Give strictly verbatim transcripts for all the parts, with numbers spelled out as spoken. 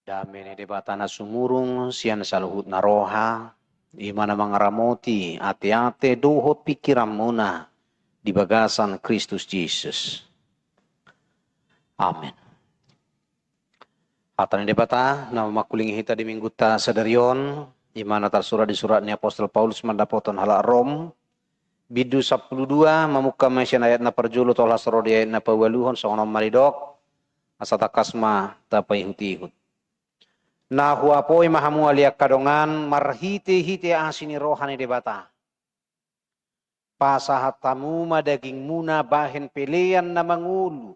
Dame ni Debata na sumurung sian saluhutna roha, i ma na mangaramoti ateate dohot pingkiranmuna di bagasan Kristus Jesus. Amen. Hata ni Debata na mangkulingi hita di Minggunta sadari on, i ma na tarsurat di surat ni apostel Paulus mandapothon halak Rom, bindu sampulu dua, mamungka ma sian ayat na parjolo tolhas ro di ayat na paualuhon, songon on ma didok, asa tangkas ma tapaihutihut. Na huapoi ma hamu ale angka dongan marhitehite asi ni roha ni Debata. Pasahat hamu ma dagingmuna bahen pelean na mangolu,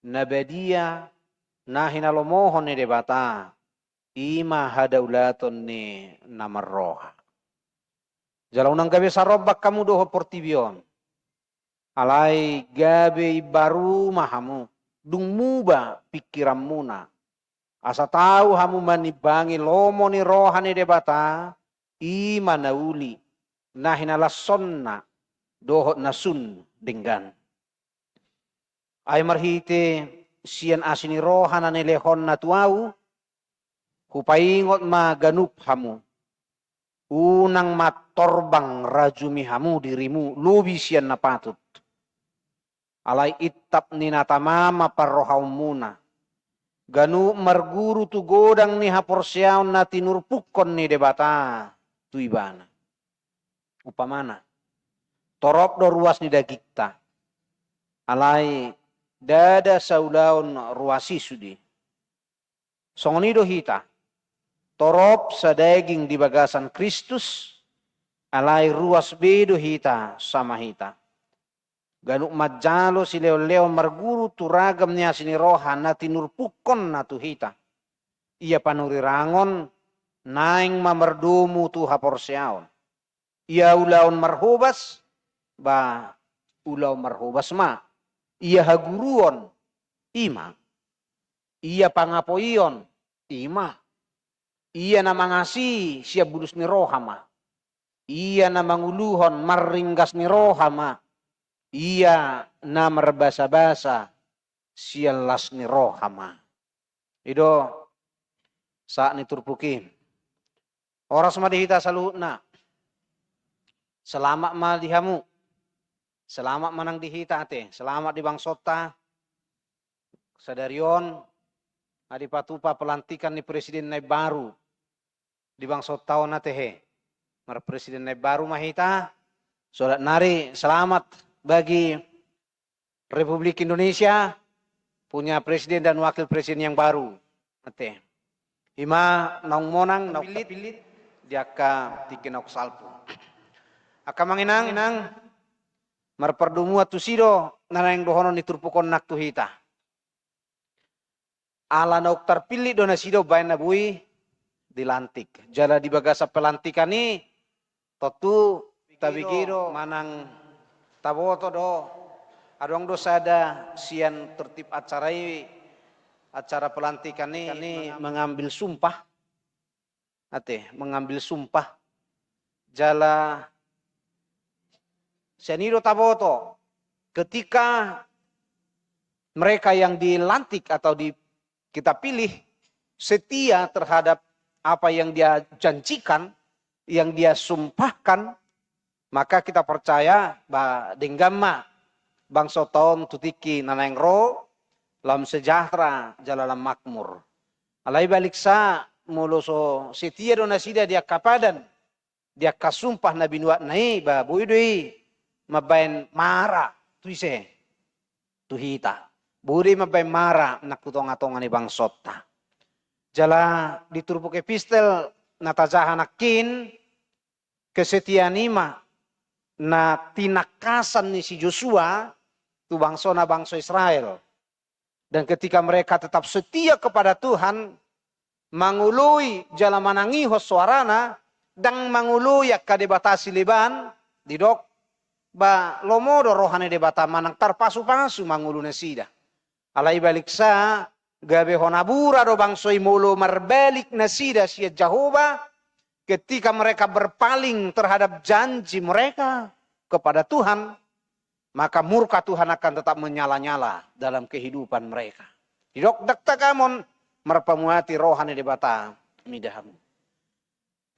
na badia, na hinalomohon ni Debata, i ma hadaulaton ni na marroha. Jala unang gabe sarombang hamu dohot portibi on. Alai gabe imbaru ma hamu, dung muba pingkiranmuna. Asa tau hamu manimbangi lomo ni roha ni Debata, i ma na uli, na hinalashonna, dohot na sun denggan. Ai marhite sian asi ni roha na nilehonna tu ahu, hupaingot ma ganup hamu. Unang ma torbang rajumi hamu dirimu lobi sian na patut. Alai intap ni na tama ma parrohaonmuna. Ganup marguru tu godang ni haporseaon na tinurpukkon ni Debata tu ibana. Umpamana, torop do ruas ni dagingta. Alai ndada saulaon ruas i sude. Songon i do hita, torop sadaging di bagasan Kristus, alai ruas be do hita sama hita. Ganup manjalo silehonlehon marguru tu ragam ni asi ni roha na tinurpukkonna tu hita. Ia panurirangon, naeng ma mardomu tu haporseaon. Ia ulaon marhobas, ba ulaon marhobas ma. Ia haguruon, i ma. Ia pangapoion, i ma. Ia na mangasii sian bulus ni roha ma. Ia na manguluhon marringgas ni roha ma. Ia na marbasabasa sian las ni roha ma. I do sahat ni turpuk i. Horas ma di hita saluhutna. Selamat ma di hamu. Selamat ma nang di hita ate. Selamat di bangsonta. Sadari on, nga dipatupa pelantikan ni presiden na imbaru di bangsonta on ate he. Marpresiden na imbaru ma hita. Sonari selamat bagi Republik Indonesia punya presiden dan wakil presiden yang baru. Ate. I ma naung monang, naung pillit di angka tingki naung salpu. Angka amang inang, marpardomuan tusi do na naeng dohonon ni turpuk on nang tu hita. Ala naung tarpillit do nasida umbahen na boi dilantik. Jala di bagasan pelantikan i, tontu tabege do manang taboto do, adong do sada sian tertib acara i, acara pelantikan i, mengambil sumpah. Ate, mengambil sumpah. Jala sian i do taboto, ketika mereka yang dilantik atau di, kita pilih setia terhadap apa yang dia janjikan, yang dia sumpahkan, maka kita percaya ba denggan ma bangsonta on tu tingki na naeng ro, lam sejahtera jala lam makmur. Alai baliksa molo so setia do nasida di angka padan, di angka sumpah na binuatna i, ba boi do i mambahen mara tu ise, tu hita. Boi do i mambahen mara nang tu tongatonga ni bangsonta. Jala di turpuk epistel na tajaha nangkin, kesetiaan i ma na tinangkasan ni si Josua tu bangsona bangso Israel. Dan ketika mereka tetap setia kepada Tuhan, mangoloi jala manangihon soarana, ndang mangoloi angka debata sileban, didok, ba lomo do roha ni Debata manang tarpasupasu mangolu nasida. Alai baliksa, gabe hona bura do bangso i molo marbalik nasida sian Jahowa, ketika mereka berpaling terhadap janji mereka kepada Tuhan, maka murka Tuhan akan tetap menyala-nyala dalam kehidupan mereka. Didok, ndang tagamon marpamuati roha ni Debata mida hamu.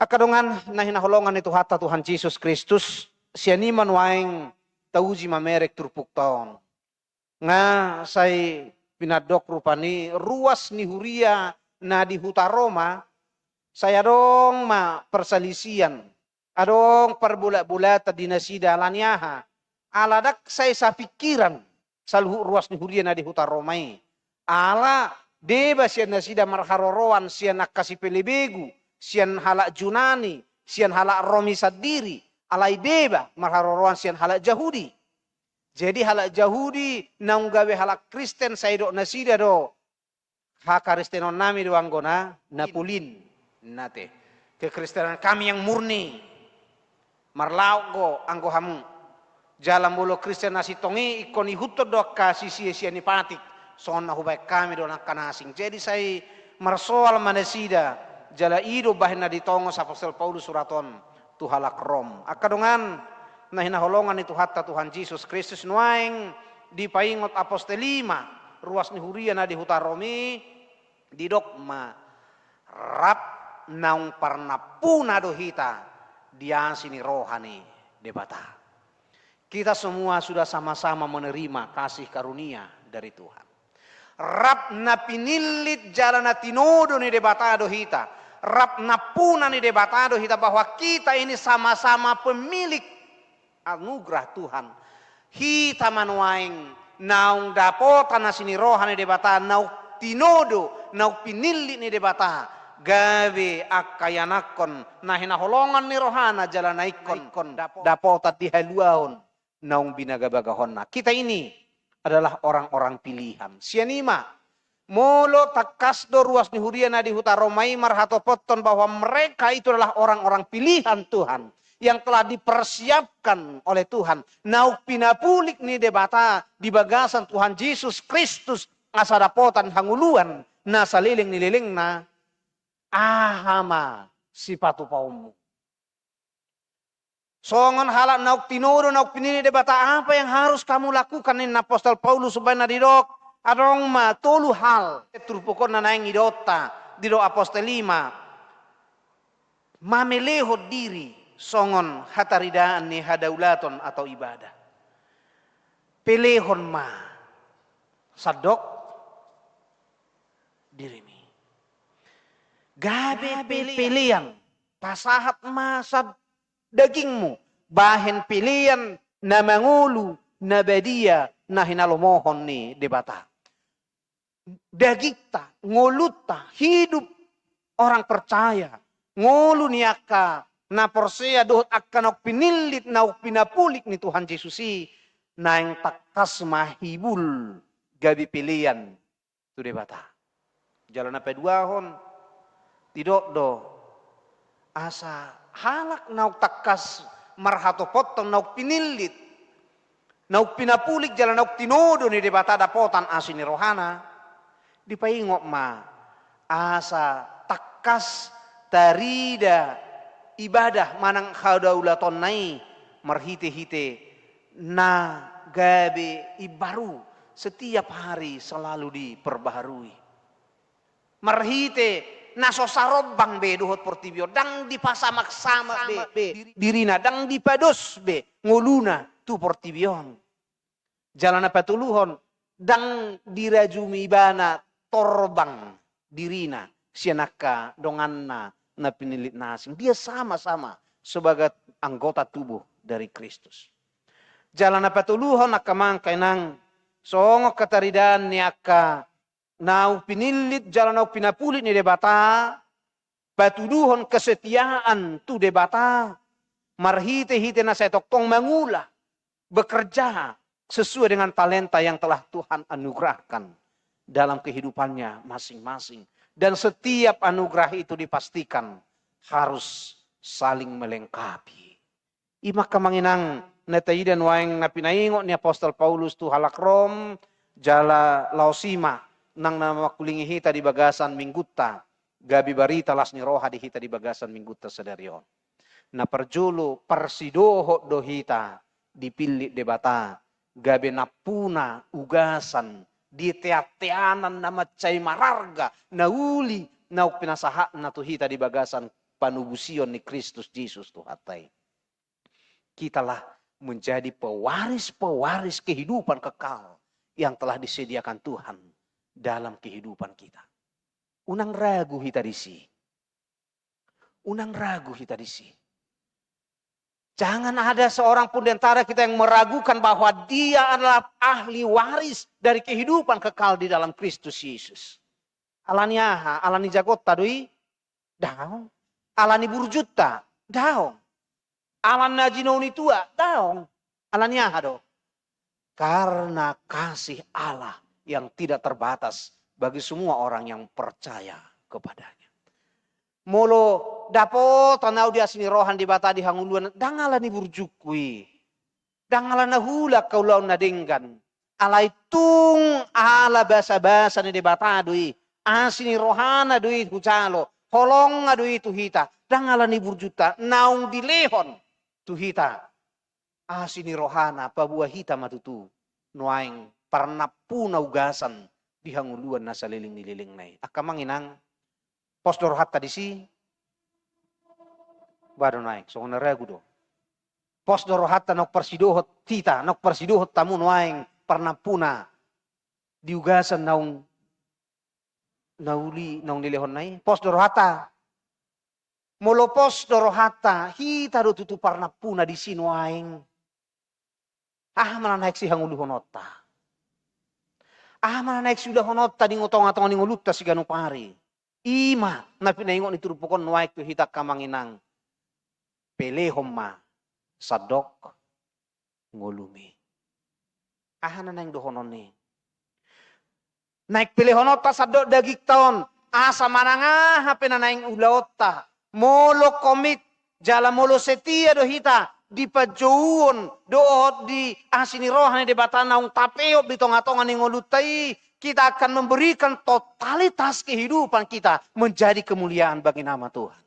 Angka dongan na hinaholongan ni Tuhanta Tuhan Jesus Kristus, sian i ma nuaeng tauji mamereng turpukta on. Nga sai pinandok rupani ruas ni huria na di huta Roma, sai adong ma parsalisian, adong parbolatbolatan di nasida ala ni aha? Ala ndang sai sapingkiran saluhut ruas ni huria na di huta Roma i. Ala deba sian nasida marharoroan sian angka sipelebegu, sian halak Junani, sian halak Romi sandiri, alai deba marharoroan sian halak Jahudi. Jadi halak Jahudi naung gabe halak Kristen sai didok nasida do, hakristenonnami do anggo na, na polin, nate. Kekristenan kami yang murni. Marlaok do anggo hamu. Jala molo Kristen na sintong i ingkon ihuthon do angka sisia-sia ni patik. Songon na hubaen hami do angka na asing. Jadi sai marsoal ma nasida. Jala i do bahen na ditongos apostel Paulus surat on tu halak Rom. Angka dongan na hinaholongan ni Tuhanta Tuhan Jesus Kristus, nuaeng dipaingot apostel i ma ruas ni huria na di huta Rom i, didok ma, rap naung parnampuna do hita di asi ni roha ni Debata. Kita semua sudah sama-sama menerima kasih karunia dari Tuhan. Rap na pinillit jala na tinodo ni Debata do hita. Rap nampuna ni Debata do hita, bahwa kita ini sama-sama pemilik anugerah Tuhan. Hita ma nuaeng naung dapotan asi ni roha ni Debata, naung tinodo, naung pinillit ni Debata, gabe angka ianakhon na hinaholongan ni rohana jala na ingkon dapotan di haluaon naung binagabagahonna. Kita ini adalah orang-orang pilihan. Sian i ma, molo tangkas do ruas ni huria na di huta Roma i marhatopothon bahwa mereka itu adalah orang-orang pilihan Tuhan yang telah dipersiapkan oleh Tuhan, naung pinapulik ni Debata di bagasan Tuhan Jesus Kristus, asa dapotan hangoluan na saleleng ni lelengna. Aha ma sipatupaonmu? Songon halak naung tinodo, naung pinillit Debata, apa yang harus kamu lakukan? Ninna apostel Paulus umbaen na didok, adong ma tolu hal. Turpuk on na naeng idaonta, didok apostel i ma, mamelehon diri songon hataridaan ni hadaulaton atau ibadah. Pelehon ma sandok dirimi. Gabe pelean, pasahat ma sandok dagingmu, bahen pelean na mangolu, na badia, na hinalomohon ni Debata. Dagingta, ngolunta, hidup orang percaya, ngolu ni angka na porsea dohot angka naung pinillit, naung pinapulik ni Tuhan Jesus i, naeng tangkas ma hibul gabe pelean tu Debata. Jala na paduahon, didok do, asa halak naung tangkas marhatopothon, naung pinillit, naung pinapulik jala naung tinodo ni Debata dapotan asi ni rohana, dipaingot ma asa tangkas tarida ibadah manang hadaulatonna i marhitehite na gabe imbaru, setiap hari selalu diperbaharui. Marhite na so sarombang be dohot portibi on, ndang dipasamaksamak be dirina, ndang dipados be ngoluna tu portibi on. Jala na patoluhon, ndang dirajumi ibana torbang dirina sian angka donganna na pinillit na asing. Dia sama-sama sebagai anggota tubuh dari Kristus. Jala na patoluhon, angka amang, angka inang, songon hataridaan ni angka naung pinillit jala naung pinapulik ni Debata, patuduhon kesetiaan tu Debata, marhitehite na sai tongtong mangula, bekerja sesuai dengan talenta yang telah Tuhan anugerahkan dalam kehidupannya masing-masing. Dan setiap anugerah itu dipastikan harus saling melengkapi. I ma, angka amang inang, na taida nuaeng na pinaingot ni apostel Paulus tu halak Rom, jala laos i ma nang na mangkulingi hita di bagasan Minggunta, gabe barita las ni roha di hita di bagasan Minggunta sadari on. Na parjolo, parsidohot do hita dipillit Debata gabe nampuna, ugasan di teanteanan na mansai mararga, na uli naung pinasahatna tu hita di bagasan panubusion ni Kristus Jesus Tuhanta i. Kitalah menjadi pewaris-pewaris kehidupan kekal yang telah disediakan Tuhan dalam kehidupan kita. Unang ragu hita disi. Unang ragu hita disi. Jangan ada seorang pun di antara kita yang meragukan bahwa dia adalah ahli waris dari kehidupan kekal di dalam Kristus Yesus. Ala ni aha? Ala ni jagonta do i? Daong. Ala ni burjunta? Daong. Ala na jinouon ni tua? Daong. Ala ni aha do? Karena kasih Allah yang tidak terbatas bagi semua orang yang percaya kepada-Nya. Molo dapotan ahu di asi ni roha ni Debata di hangoluan, ndang ala ni burjungku i, ndang ala na huula angka ulaon na denggan, alai tung ala basabasa ni Debata do i, asi ni rohana do i hujalo, holongna do i tu hita, ndang ala ni burjunta naung dilehon tu hita. Asi ni rohana paboa hita ma tutu nuaeng parnampuna ugasan di hangoluan na saleleng ni lelengna i. Angka amang inang, pos do rohanta disi? Ba do nuaeng, songon na ragu do. Pos do rohanta naung parsidohot hita, naung parsidohot hamu nuaeng parnampuna di ugasan naung, na uli naung nilehonna i? Pos do rohanta? Molo pos do rohanta, hita do tutu parnampuna disi nuaeng. Aha ma na naeng sihangoluhononta? Aha ma na naeng siulahononta di tongatonga ni ngolunta siganup ari? I ma na pinaingot ni turpuk on nuaeng tu hita angka amang inang. Pelehon ma sandok ngolumi. Aha na naeng dohonon i? Naeng pelehononta sandok dagingta on, asa manang aha pe na naeng ulaonta, molo komit jala molo setia do hita di panjouon dohot di asi ni roha ni Debata naung tapeop di tongatonga ni ngolunta i, kita akan memberikan totalitas kehidupan kita menjadi kemuliaan bagi nama Tuhan.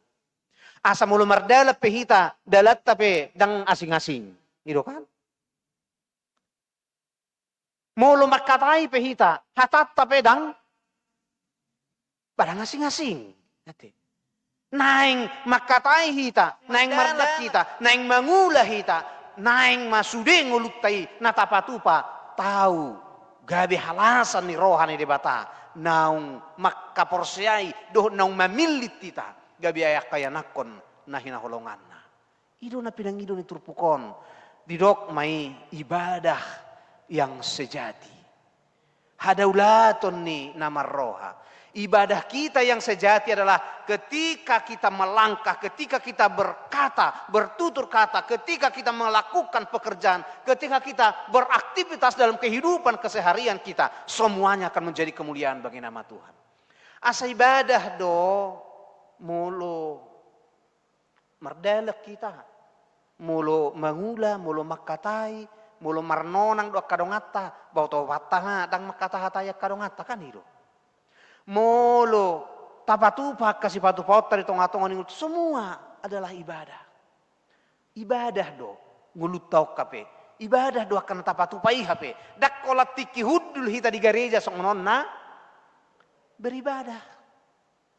Asa molo mardalan pe hita, dalanta pe ndang asingasing. I do kan? Molo mangkatai pe hita, hatanta pe ndang, ba ndang asingasing. Ate. Naeng mangkatai hita, naeng mardalan hita, naeng mangula hita, naeng ma sude ngolunta i na tapatupa, tau gabe halasan ni roha ni Debata naung mangkaporseai dohot naung mamillit hita gabe angka ianakhon na hinaholonganna. I do na pinangido ni turpuk on, didok ma i ibadah yang sejati. Hadaulaton ni na marroha. Ibadah kita yang sejati adalah ketika kita melangkah, ketika kita berkata, bertutur kata, ketika kita melakukan pekerjaan, ketika kita beraktivitas dalam kehidupan keseharian kita, semuanya akan menjadi kemuliaan bagi nama Tuhan. Asa ibadah do molo mardalan hita, molo mangula, molo mangkatai, molo marnonang do angka donganta, ba oto banta ma ndang mangkatahatai angka donganta, kan i do. Molo tapatupa angka sipatupaonta di tongatonga ni ngolunta, semua adalah ibadah. Ibadah do ngolunta on hape, ibadah do angka na tapatupa i hape. Ndang holan tingki hundul hita di gareja songon on na beribadah.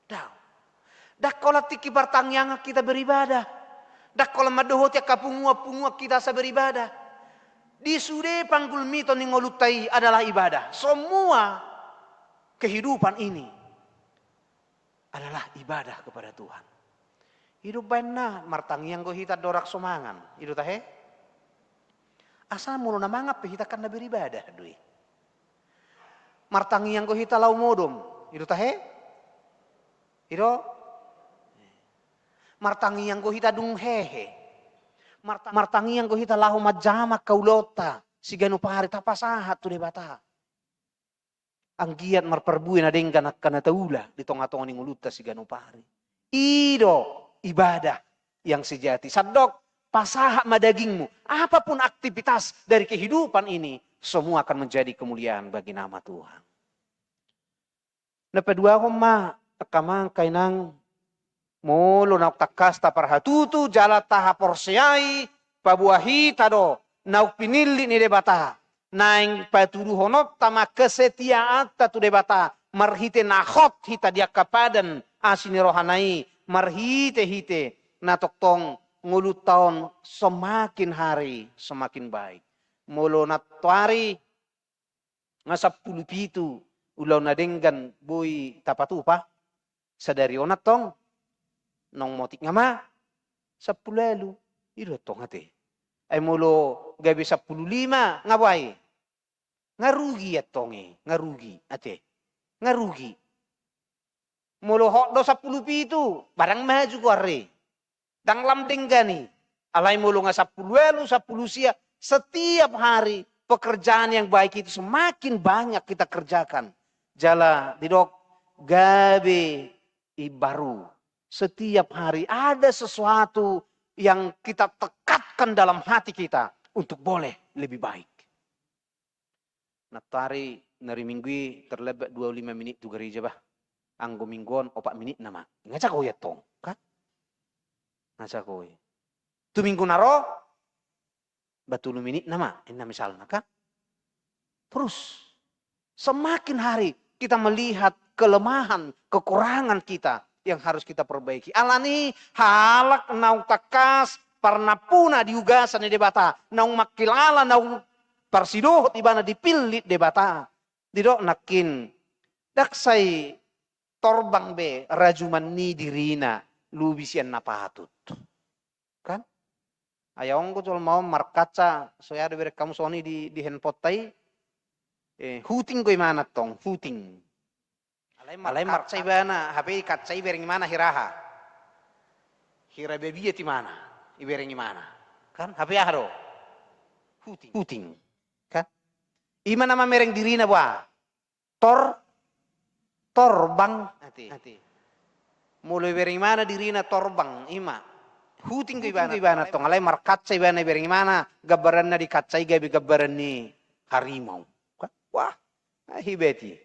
Ndang. Ndang holan tingki partangiangan hita beribadah. Ndang holan mandohoti angka punguan-punguan hita asa beribadah. Di sude panggulmiton ni ngolunta i adalah ibadah. Semua kehidupan ini adalah ibadah kepada Tuhan. I do umbahen na martangiang do hita andorang so mangan. I do tahe? Asa molo na mangan pe hita kan na beribadah do i. Martangiang do hita laho modom. I do tahe? I do? Martangiang do hita dung hehe. Marta-, martangiang do hita laho manjama angka ulaonta siganup ari, tapasahat tu Debata. Anggiat marparbue na denggan angka na taula di tongatonga ni ngolunta siganup ari. I do ibadah yang sejati. Sandok, pasahat ma dagingmu. Apapun aktivitas dari kehidupan ini, semua akan menjadi kemuliaan bagi nama Tuhan. Na paduahon ma, angka amang, angka inang, molo naung tangkas taparhatutu jala tahaporseai, paboa hita do naung pinillit ni Debata, naeng patuduhononta ma kesetiaanta tu Debata, marhite na hot hita di angka padan asi ni rohana i, marhite-hite na tongtong ngolunta on semakin hari semakin baik. Molo nantoari nga sampulu pitu ulaon na denggan boi tapatupa, sadari on antong naung motik nga ma sampulu ualu. I do antong ate. Ai molo gabe sampulu lima nga boha i? Nga rugi antong i, nga rugi ate. Nga rugi. Molo hot do sampulu pitu, barang maju goarre. Ndang lam denggan i. Alai molo nga sampulu ualu, sampulu sia, setiap hari pekerjaan yang baik itu semakin banyak kita kerjakan. Jala didok gabe imbaru. Setiap hari ada sesuatu yang kita tekatkan dalam hati kita untuk boleh lebih baik. Nantoari na ri Minggu i terlambat dua puluh lima menit tu gareja bah. Anggo Minggu on opat menit nama. Nga jago i antong, kan? Nga jago i. Tu Minggu na ro, ba tolu menit nama, inna misalna, kan? Terus, semakin hari kita melihat kelemahan, kekurangan kita yang harus kita perbaiki. Alani halak naung tangkas parnampuna di ugasan ni Debata, naung mangkilala, naung parsidohot ibana dipillit Debata. Didok nangkin, ndang sai torbang be rajuman ni dirina lobi sian na patut. Kan? Ai anggo jolma on markaca, so hea do bereng hamu songon i di, di handphoneta i, eh, huting do imana tong, huting. Alai markaca ibana, hape i kaca i ibereng imana hira aha? Hira babiat imana, ibereng imana. Kan? Hape aha do? Huting. Huting. Kan? Ima na mamereng dirina boha? Tor, torbang. Ate. Ate. Molo ibereng imana dirina torbang, ima. Huting do ibana. Huting do ibana tong, alai markaca ibana ibereng imana, gambaran na di kaca i gabe gambaran ni harimau. Kan? Wah, ah, hebat i.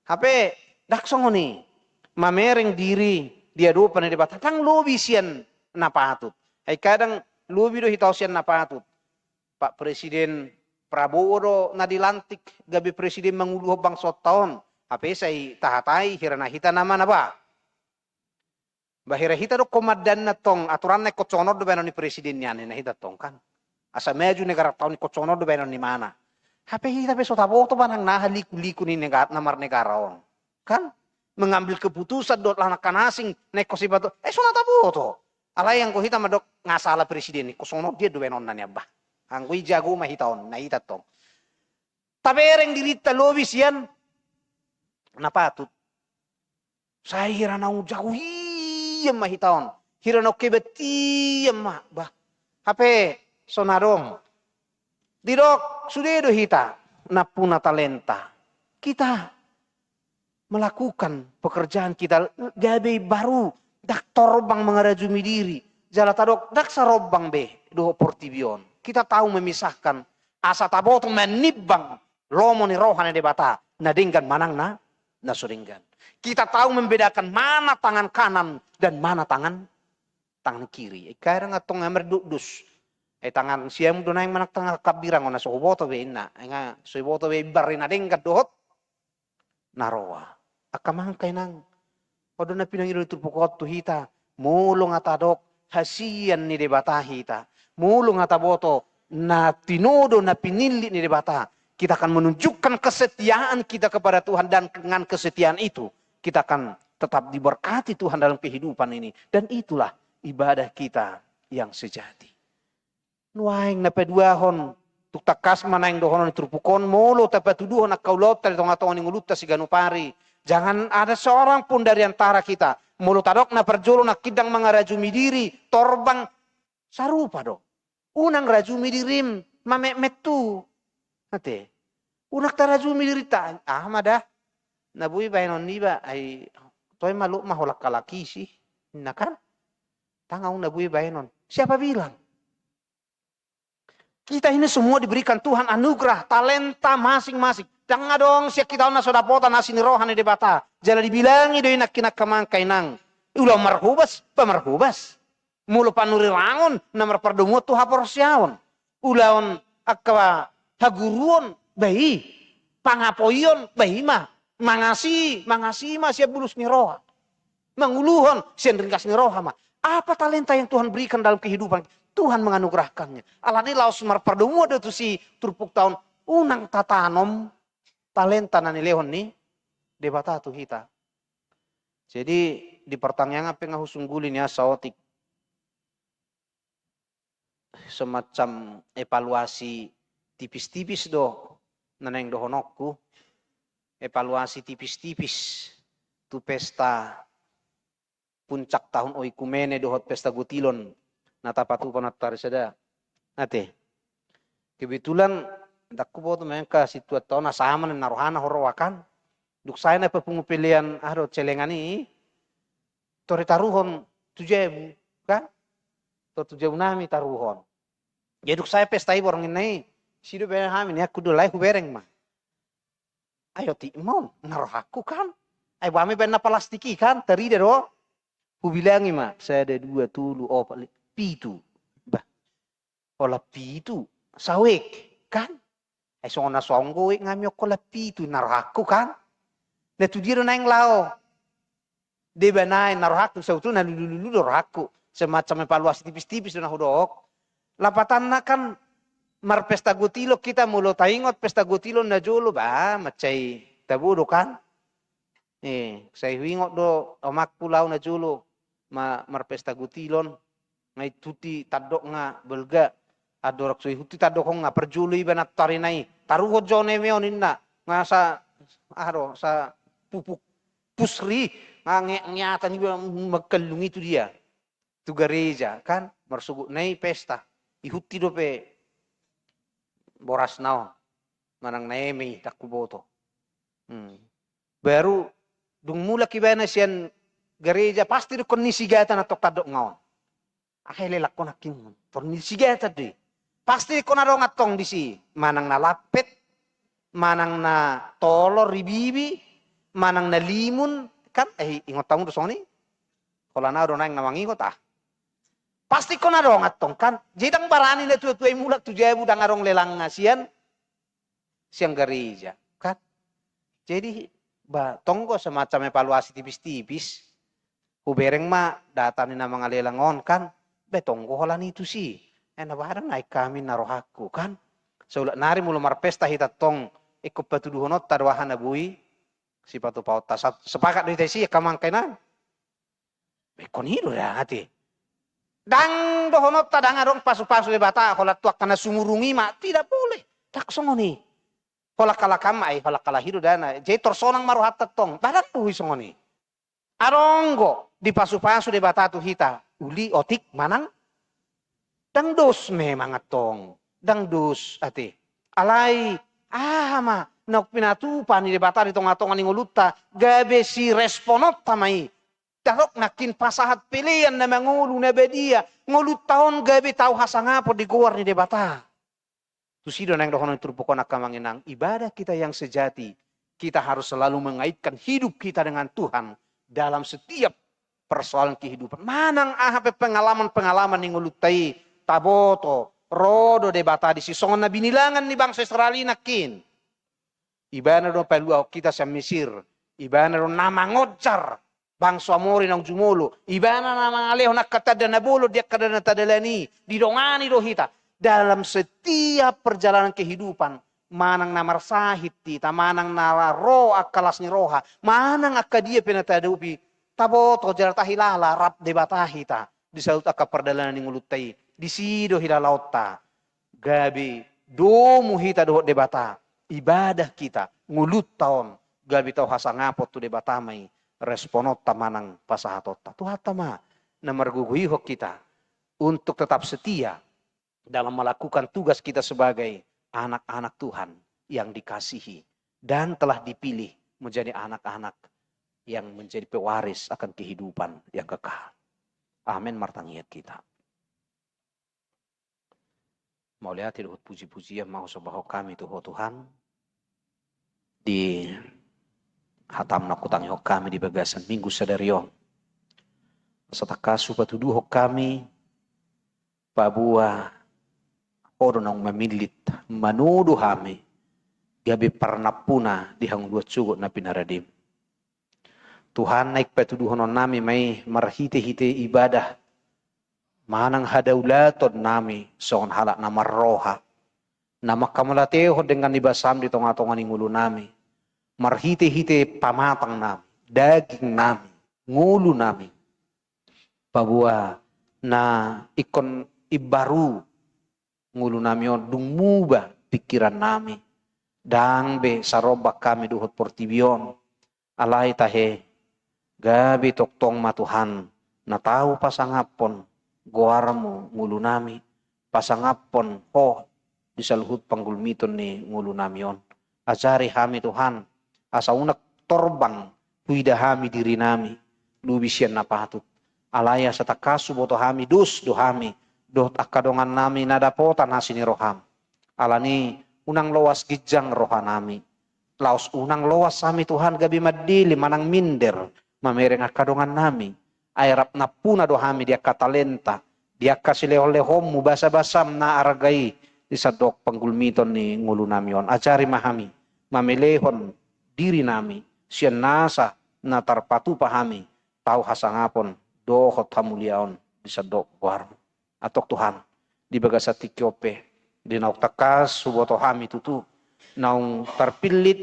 Hape, ndang songon i. Mamereng diri di adopan ni Debata, ndang lobi sian na patut. Ai kadang lobi do hita on sian na patut. Pak Presiden Prabowo do na dilantik gabe presiden manguluhon bangsoanta on. Hape sai tahatai hira na hita nama na ba. Ba hira hita do komandanna tong, aturanna ingkon songon on do baenon ni presiden nian, ninna hita tong kan. Asa maju negaranta on ingkon songon on do baenon ni imana. Hape hita pe so taboto ba nang na aha liku-liku ni nega-, na marnegara on. Kan? Mengambil keputusan dohot laho nangkin asing, na ingkon sibato, eh, so na taboto. Alai anggo hita mandok nga sala presiden, ingkon songon on dia do baenonna nian bah. Anggo i jago ma hita on, na hita tong. Tabereng dirinta lobi sian na patut. Sai hira naung jago hian ma hita on. Hira naung hebat hian ma. Bah. Hape, so na adong. Didok, sude do hita, nampuna talenta. Kita melakukan pekerjaan kita gabe baru, ndang torbang mangarajumi diri. Jala tadok, ndang sarombang be, dohot portibi on. Kita tahu memisahkan, asa taboto manimbang lomo ni roha ni Debata, na denggan manang na, na so denggan. Kita tahu membedakan mana tangan kanan dan mana tangan, tangan kiri. Ai kadang antong nga mardokdos. Eh, tangan siamun do naeng manang tangan hambirang on na so huboto be inna. Ai nga so huboto be imbar ni na denggan dohot na roa. Angka amang inang. On do na pinangido ni turpuk on tu hita. Molo nga tadok hasian ni Debata hita. Molo nga taboto na tinodo na pinillit ni Debata. Kita akan menunjukkan kesetiaan kita kepada Tuhan dan dengan kesetiaan itu kita akan tetap diberkati Tuhan dalam kehidupan ini. Dan itulah ibadah kita yang sejati. Nuaeng na paduahon, tung tangkas ma naeng dohonon ni turpuk on, molo tapatuduhon angka ulaonta di tonga-tonga ni ngolunta siganup ari. Jangan ada seorang pun dari antara kita. Molo tadok na parjolo nangkin ndang mangarajumi diri, torbang, sarupa do. Unang rajumi dirim, mametmet tu. Ate. Unang tarajumi dirinta, aha ma da. Na boi baenon niba, ai, toe ma lot ma holan halak isi. Inna kan? Ndang ahu na boi baenon. Siapa bilang? Kita ini semua diberikan Tuhan anugerah, talenta masing-masing. Ndang adong sian hita on na so dapotan asi ni roha ni Debata. Jala dibilangi do i nangkin angka amang inang. Ulaon marhobas, pamarhobas. Molo panurirangon, na marpardomuan tu haporseaon. Ulaon angka Haguruon, ba i. Pangapoion, ba i ma. Mangasihi, mangasihi ma sian bulus ni roha. Manguluhon, sian ringgas ni roha ma. Apa talenta yang Tuhan berikan dalam kehidupan? Tuhan menganugerahkannya. Alani laos marpardomuan do tusi turpukta on, unang tatanom talenta na nilehon ni Debata tu hita. Jadi di partangiangan pe nga husungguli nian saotik semacam evaluasi tipis-tipis do na naeng dohononku, evaluasi tipis-tipis tu pesta puncak tahun oikumene dohot pesta gotilon na tapatupa nantoari sada. Ate. Kebetulan ndang huboto ma angka situan taon asa aman na rohana ho roa kan. Dung sae na papungu pelean aha do celengan i, tor ditaruhon tu jabu kan. Tor tu jabu nami taruhon. Jadi dung sae pesta i borngin na i, disi do baen hami nian, hudok lae hubereng ma. Ai otik ma on na rohangku kan. Ai boha ma baen na palastik i kan, tarida do. Hubilangi ma, sada, dua, tolu, opat, li-, pitu. Bah. Holan pitu, saotik kan. Ai songon na so anggo otik nami on holan pitu na rohangku kan. Na tu dia do naeng laho? Deba naeng na rohangku, sabotulna lulu-lulu do rohangku. Semacam evaluasi tipis-tipis do na hudok. Lapatanna kan marpesta gotilon hita, molo taingot pesta gotilon na jolo, bah, mansai tabo do kan. Eh, sai huingot do omakku laho na jolo ma-, marpesta gotilon. Nga ihut i tandok nga balga. Andorang so ihut i tandok on nga parjolo iba nantoari na i. Taruhon jo on eme on ninna. Nga sa, aha do, sa pupuk pusri. Nga nge-, ngeatan iba mangkallung i tu dia. Tu gareja, kan? Marsogot na i pesta. Ihut i dope borasna on. Manang na eme i, ndang huboto. Hmm. Baru dung mulak ibana sian gareja, pasti do ingkon ni sigatan antong tandok nga on. Aha lelangkon nangkin, tor ni sigatan do i. Pasti ingkon adong antong disi, manang na lampet, manang na tolor ribibi, manang na limun, kan? Eh, ingot hamu do songon i? Holan ahu do naeng na mangingot ah. Pasti ingkon adong antong kan. Jadi ndang barani na tua-tua i mulak tu jabu ndang adong lelangna sian sian gareja kan. Jadi ba tonggo semacam evaluasi tipis-tipis. Hubereng ma data ni na mangalelang on kan. Ba tonggo holan i tusi. Eh na badan naik kami na rohangku kan. Saulak nari molo marpesta hita tong, ingkon patuduhononta do aha na boi sipatupaonta. Sa-, sepakat do hita isi angka amang inang. Ingkon i do da ate. Ndang dohononta ndang adong pasu-pasu Debata holan tu angka na sumurung i ma, tidak boleh. Ndang songon i. Holan halak an ma, ai holan halak i do da na. Jadi tor sonang ma rohanta tong. Ba ndang boi songon i. Adong do dipasu-pasu Debata tu hita. Uli otik manang ndang dos memang antong. Ndang dos ate. Alai aha ma naung pinatupa ni Debata di tonga-tonga ni ngolunta gabe sirespononta ma i. Didok nangkin pasahat pelean na mangolu na badia, ngolunta on gabe tau hasangapon di goar ni Debata. Tusi do naeng dohonon ni turpuk on angka amang inang, ibadah kita yang sejati, kita harus selalu mengaitkan hidup kita dengan Tuhan dalam setiap persoalan kehidupan. Manang aha pe pengalaman-pengalaman ni ngolunta i, taboto ro do Debata disi songon na binilangan ni bangso Israel i nangkin. Ibana do na paluahon hita sian Misir. Ibana do na mangonjar bangso Amori naung jumolo. Ibana na mangalehon angka tanda na bolon di angka na tadalani. Didongani do hita dalam setiap perjalanan kehidupan. Manang na marsahit hita, manang na ro angka las ni roha, manang angka dia pe na taadopi, taboto jala tahilala rap Debata hita di saut angka pardalanan ni ngolunta i. Disi do hilalaonta. Gabe domu hita dohot Debata, ibadah hita, ngolunta on gabe tau hasangapon tu Debata ma i respononta manang pasahatonta. Tuhanta ma na margogoihon hita untuk tetap setia dalam melakukan tugas kita sebagai anak-anak Tuhan yang dikasihi dan telah dipilih menjadi anak-anak yang menjadi pewaris akan kehidupan yang kekal. Amin. Martangiang hita. Mauliate dohot puji-pujian ma husombahon hami tu Ho Tuhan, di hataM na hutangihon hami di bagasan Minggu sadari on. Asa tangkas hupatuduhon hami paboa Ho do naung mamillit, manodo hami gabe parnampuna di hangoluan sogot na pinaradeM. Tuhan, naeng patuduhononnami ma i marhitehite ibadah manang hadaulaton nami songon halak na marroha, na manghamauliatehon denggan ni basaM di tongatonga ni ngolunami, marhitehite pamatang nami, daging nami, ngolu nami. Paboa na ingkon imbaru ngolunami on, dung muba pingkirannami, ndang be sarombang hami dohot portibi on. Alai tahe, gabe tongtong ma Tuhan na tau pasangaphon goarMu ngolunami, pasangaphon Ho di saluhut panggulmiton ni ngolunami on. Ajari hami Tuhan, asa unang torbang huida hami dirinami lobi sian na patut. Alai asa tangkas huboto hami dos do hami dohot angka dongannami na dapotan asi ni rohaM. Alani unang loas ginjang rohanami. Laos unang loas hami Tuhan gabe mandele manang minder mamereng angka dongannami. Ai rap nampuna do hami di angka talenta, di angka silehonlehonMu, basabasaM na arga i di sandok panggulmiton ni ngolunami on. Ajari ma hami mamelehon dirinami sian nasa na tarpatupa hami tau hasangapon dohot hamuliaon di sandok goarMu. Antong Tuhan, di bagasan tingki on pe, di naung tangkas huboto hami tutu naung tarpillit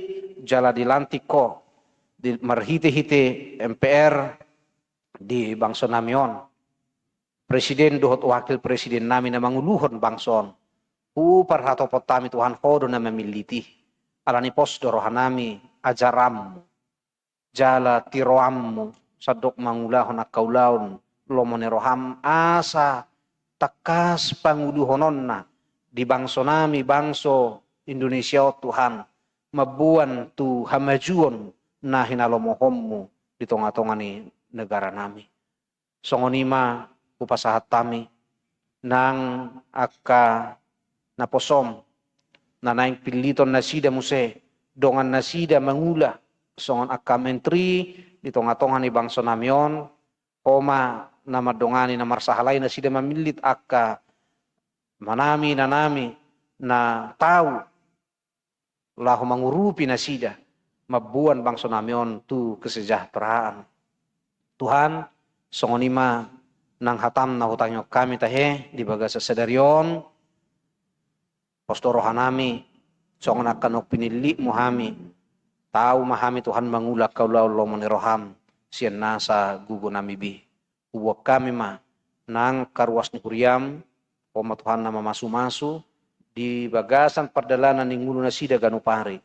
jala dilantik Ho di marhitehite M P R di bangsonami on, presiden dohot wakil presidennami na manguluhon bangso on. Huparhatopot hami Tuhan, Ho do na mamillit i. Alani pos do rohanami ajaranMu jala tiroanMu sandok mangulahon angka ulaon lomo ni rohaM, asa tangkas panguluhononna di bangsonami, bangso Indonesia on Tuhan, mamboan tu hamajuon na hinalomohonMu di tongatonga ni negaranami. Songon i ma hupasahat hami nang angka naposoM, na naeng pilliton nasida muse dongannasida mangula songon angka menteri di tongatonga ni bangsonami on. Ho ma na mandongani, na marsahalai nasida mamillit angka amanami, inanami na tau laho mangurupi nasida, mamboan bangsonami on tu kesejahteraan. Tuhan, songon i ma nang hataM na hutangihon hami tahe di bagasan sadari on. Pos do rohanami, songon angka naung pinillitMu hami, tau ma hami Tuhan mangula angka ulaon lomo ni rohaM sian nasa gogonami be. Huboan hami ma nang angka ruas ni huriaM, Ho ma Tuhan na mamasumasu di bagasan pardalanan ni ngolunasida ganup ari.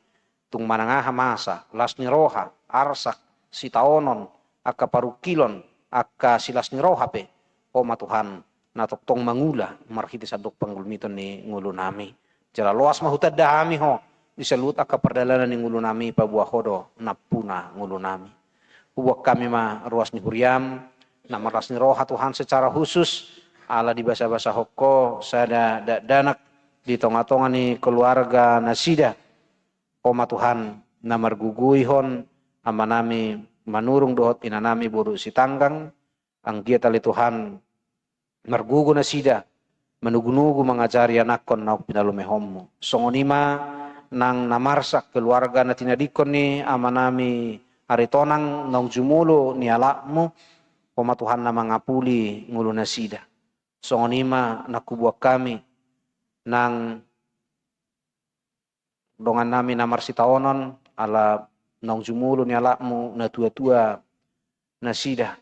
Tung manang aha masa, las ni roha, arsak, sitaonon, angka parungkilon, angka silas ni roha pe, Ho ma Tuhan na tongtong mangula marhite sandok panggulmiton ni ngolunami. Jala loas ma hutanda hami Ho di saluhut angka pardalanan ni ngolunami, paboa Ho do nampuna ngolunami. Huboan hami ma ruas ni huriaM na marlas ni roha Tuhan, secara khusus ala dibasabasahon Ho sada dakdanak di tongatonga ni keluarga nasida. Ho ma Tuhan na margogoihon amanami Manurung dohot inanami boru Sitanggang, anggiat ale Tuhan margogo nasida manogunogu mangajari anakkon naung pinalumehonMu. Songon i ma nang na marsak keluarga na tinadingkon ni amanami Aritonang naung jumolo nialapMu, Ho ma Tuhan na mangapuli ngolunasida. Songon i ma nang huboan hami nang dongannami na marsitaonon ala naung jumolo nialapMu natuatua nasida.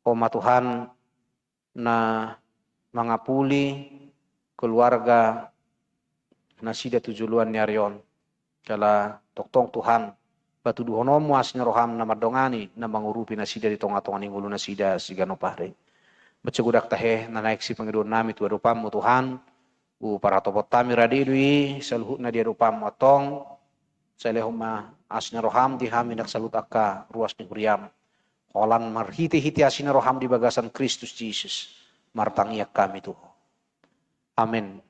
Ho ma Tuhan na mangapuli keluarga nasida tu joloan ni ari on. Jala tongtong Tuhan, patuduhononMu asi ni rohaM na mandongani, na mangurupi nasida di tongatonga ni ngolunasida siganup ari. Mansai godang tahe na naeng sipangidoannami tu adopanMu Tuhan, huparhatopot hami rade do i saluhutna di adopanMu antong. Sai lehon ma asi ni rohaM di hami nang saluhut angka ruas ni huriaM. Holan marhitehite asi ni rohaM di bagasan Kristus Jesus martangiang hami tu Ho. Amen.